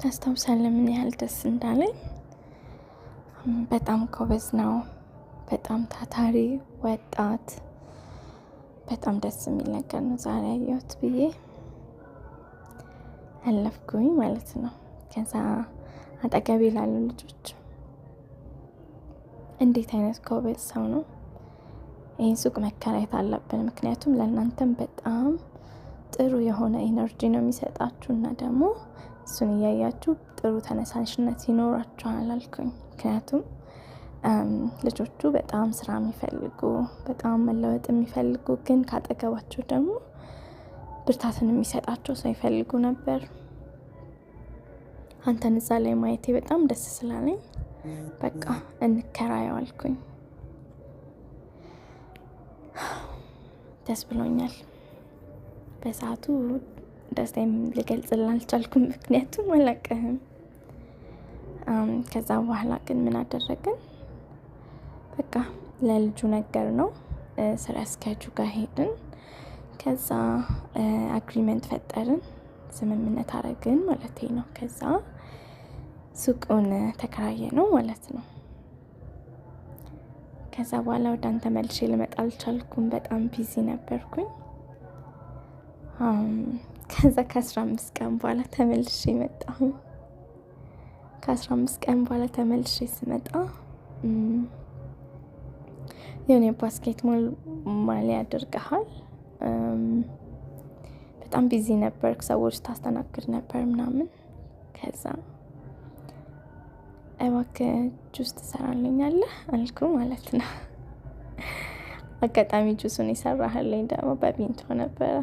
ታስታውሳለህ ምን ያህል ደስ እንዳለኝ? በጣም ጎበዝ ነው። በጣም ታታሪ ወጣት፣ በጣም ደስ የሚል ነገር ነው ዛሬ ያየሁት ብዬ አለፍኩኝ ማለት ነው። ከዛ አጠገቤ ላሉ ልጆች እንዴት አይነት ጎበዝ ሰው ነው፣ ይህን ሱቅ መከራየት አለብን፣ ምክንያቱም ለእናንተም በጣም ጥሩ የሆነ energy ነው የሚሰጣችሁ እና ደግሞ እሱን እያያችሁ ጥሩ ተነሳሽነት ይኖራችኋል አልኩኝ። ምክንያቱም ልጆቹ በጣም ስራ የሚፈልጉ፣ በጣም መለወጥ የሚፈልጉ፣ ግን ካጠገባቸው ደግሞ ብርታትን የሚሰጣቸው ሰው ይፈልጉ ነበር። አንተን እዛ ላይ ማየቴ በጣም ደስ ስላለኝ በቃ እንከራየው አልኩኝ። ደስ ብሎኛል። በሰዓቱ ደስታዬን ልገልጽልህ አልቻልኩም፣ ምክንያቱም አላውቅህም። ከዛ በኋላ ግን ምን አደረግን? በቃ ለልጁ ነገር ነው፣ ስራ አስኪያጁ ጋር ሄድን። ከዛ agreement ፈጠርን፣ ስምምነት አረግን ማለት ነው። ከዛ ሱቁን ተከራየ ነው ማለት ነው። ከዛ በኋላ ወደ አንተ መልሼ ልመጣ አልቻልኩም። በጣም busy ነበርኩኝ። ከዛ ከ15 ቀን በኋላ ተመልሼ መጣሁኝ። ከ15 ቀን በኋላ ተመልሼ ስመጣ የሆነ basketball ማሊያ አድርገሃል። በጣም busy ነበርክ፣ ሰዎች ታስተናግድ ነበር ምናምን። ከዛ እባክህ ጁስ ትሰራልኛለህ አልኩ ማለት ነው። አጋጣሚ ጁሱን የሰራህልኝ ደግሞ በቪምቶ ነበረ።